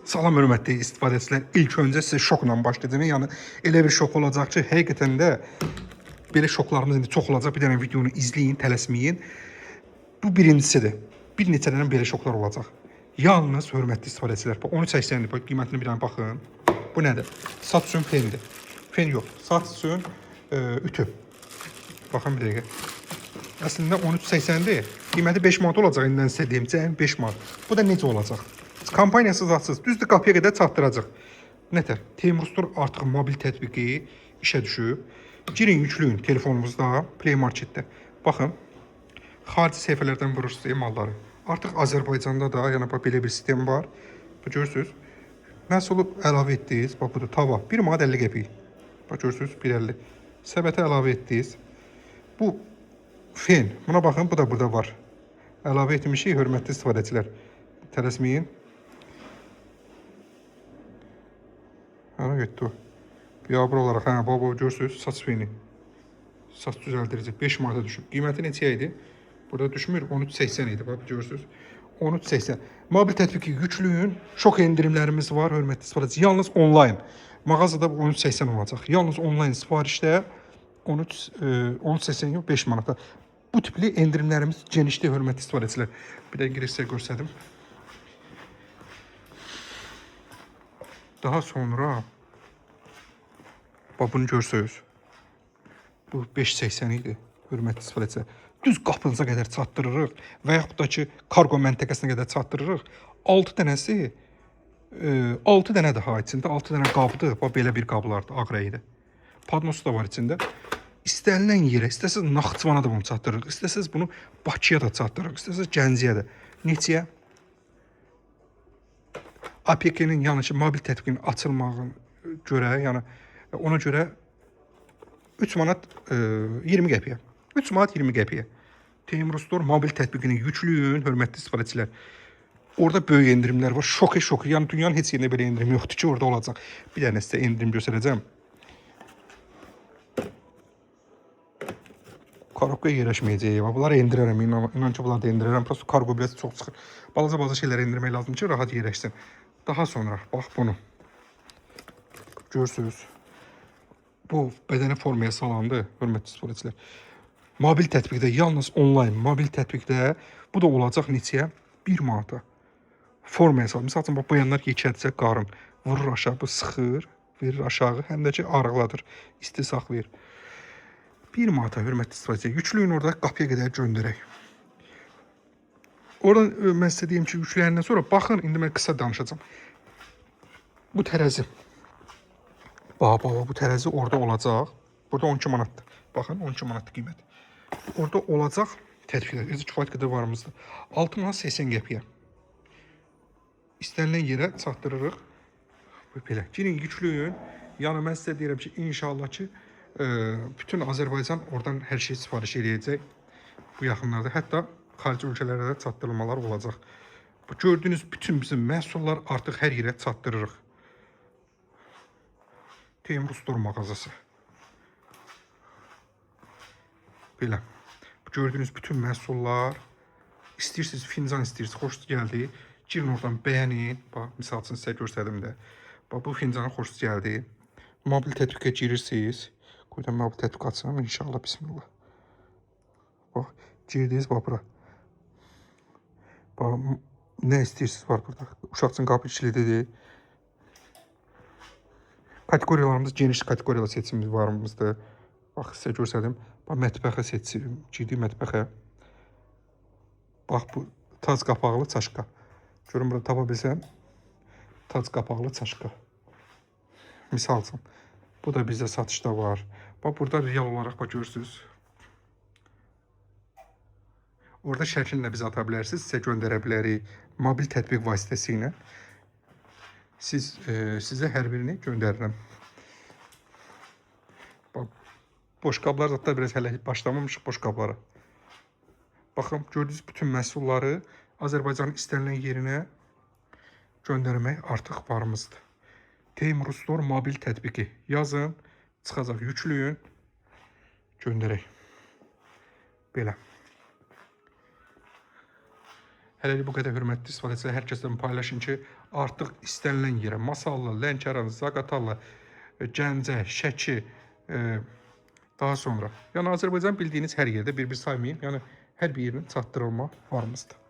Salam hörmətli istifadəçilər. İlk öncə sizə şokla başlayacağam. Yəni elə bir şok olacaq ki, həqiqətən də belə şoklarımız indi çox olacaq. Bir dənə videonu izləyin, tələsməyin. Bu birincisidir. Bir neçə dənə belə şoklar olacaq. Yalnız hörmətli istifadəçilər, bax 13.80-dir. Bax qiymətinə bir dənə baxın. Bu nədir? Saç üçün fendir. Fen yox, saç üçün ütü. Baxın bir dəqiqə. Əslində 13.80-dir. Qiyməti 5 manat olacaq indidən sizə deyim. Cəmi 5 manat. Bu da necə olacaq? Kampaniyasız zatsız. Düzdür, qapıya qədər çatdıracaq. Nətər? Teymur artıq mobil tətbiqi işə düşüb. Girin, yükləyin telefonunuzda, Play Marketdə. Baxın, xarici səhifələrdən vurursunuz malları. Artıq Azərbaycanda da yəni bax belə bir sistem var. Bu görürsüz. Məhsulu əlavə etdiniz. Bax budur tava. 1 manat 50 qəpik. Bax görürsüz 1.50. Səbətə əlavə etdiniz. Bu fen. Buna baxın, bu da burada var. Əlavə etmişik, hörmətli istifadəçilər. Tələsməyin. Hara getdi o? Biabır olaraq, hə, bax, görürsüz, saç feni. Saç düzəldirici 5 manata düşüb. Qiyməti neçə idi? Burada düşmür, 13.80 idi. Bax, görürsüz. 13.80. Mobil tətbiqi yükləyin. Şok endirimlərimiz var, hörmətli istifadəçi. Yalnız onlayn. Mağazada bu 13.80 olacaq. Yalnız onlayn sifarişdə 13.80 yox, 5 manata. Bu tipli endirimlərimiz genişdir, hörmətli istifadəçilər. Bir də girib sizə göstərdim. Daha sonra bax bunu görürsünüz. Bu 5.80 idi, hörmətli istifadəçilər. Düz qapınıza qədər çatdırırıq və yaxud da ki, kargo məntəqəsinə qədər çatdırırıq. 6 dənəsi 6 dənə daha içində, 6 dənə qabdır. Bax belə bir qablardır, ağ rəngdə. Padnosu da var içində. İstənilən yerə, istəsiz Naxçıvana da bunu çatdırırıq, istəsiz bunu Bakıya da çatdırırıq, istəsiz Gəncəyə də. Neçəyə? APK-nin, yəni ki, mobil tətbiqinin açılmağına görə, yəni ona görə 3 manat 20 qəpiyə. 3 manat 20 qəpiyə. Teymur Store mobil tətbiqini yükləyin, hörmətli istifadəçilər. Orada böyük endirimlər var. Şoku şoku. Yəni dünyanın heç yerində belə endirim yoxdur ki, orada olacaq. Bir dənə sizə endirim göstərəcəm. Korobka yerləşməyəcək. Bax, bunları endirərəm. İnan ki, bunları da endirərəm. Prosto kargo biraz çox çıxır. Balaca-balaca şeyləri endirmək lazımdır ki, rahat yerləşsin. Daha sonra bax bunu. Görürsünüz. Bu bədəni formaya salandı, hörmətli istifadəçilər. Mobil tətbiqdə, yalnız onlayn mobil tətbiqdə bu da olacaq neçəyə? 1 manata. Formaya sal. Məsəl üçün bax bu yanlar yekədirsə qarın vurur aşağı, bu sıxır, verir aşağı, həm də ki arıqladır, isti saxlayır. 1 manata hörmətli istifadəçilər. Yükləyin orada qapıya qədər göndərək. Oradan mən sizə deyim ki, yükləyəndən sonra baxın, indi mən qısa danışacağam. Bu tərəzi. Bax, bax, bu tərəzi orada olacaq. Burada 12 manatdır. Baxın, 12 manatdır qiyməti. Orada olacaq tətbiqlər. Özü kifayət qədər varımızdır. 6 manat 80 qəpiyə. İstənilən yerə çatdırırıq. Bu belə. Girin, yükləyin. Yəni mən sizə deyirəm ki, inşallah ki, bütün Azərbaycan oradan hər şey sifariş eləyəcək. Bu yaxınlarda hətta xarici ölkələrə də çatdırılmalar olacaq. Bu gördüyünüz bütün bizim məhsullar artıq hər yerə çatdırırıq. Teymur Store mağazası. Belə. Bu gördüyünüz bütün məhsullar istəyirsiniz fincan istəyirsiniz, xoşunuz gəldi. Girin oradan bəyənin. Bax, misal üçün sizə göstərdim də. Bax, bu fincanı xoşunuz gəldi. Mobil tətbiqə girirsiniz. Qoydan mobil tətbiq açım inşallah, bismillah. Bax, girdiniz, bax bura. Bax, nə istəyirsiniz var burada. Uşaq üçün qapı kilididir. Kateqoriyalarımız geniş kateqoriyalar seçimimiz varımızdır. Bax, sizə göstərdim. Bax, mətbəxə seçim, girdik mətbəxə. Bax, bu tac qapaqlı çaşka. Görün burada tapa bilsəm. Tac qapaqlı çaşka. Misal üçün. Bu da bizdə satışda var. Bax, burada real olaraq bax görürsünüz. Orada şəklini də bizə ata bilərsiniz, sizə göndərə bilərik mobil tətbiq vasitəsilə. Sizə hər birini göndərirəm. Bax, boş qablar zətlər biraz hələ başlamamışıq boş qablara. Baxın, gördüyünüz bütün məhsulları Azərbaycanın istənilən yerinə göndərmək artıq varımızdır. Teymur Store mobil tətbiqi. Yazın, çıxacaq, yükləyin, göndərək. Belə. Hələlik bu qədər, hörmətli istifadəçilər. Hər kəslə paylaşın ki, artıq istənilən yerə Masallı, Lənkəran, Zaqatala, Gəncə, Şəki, daha sonra. Yəni Azərbaycan bildiyiniz hər yerdə bir-bir saymayım. Yəni hər bir yerinə çatdırılma varımızdır.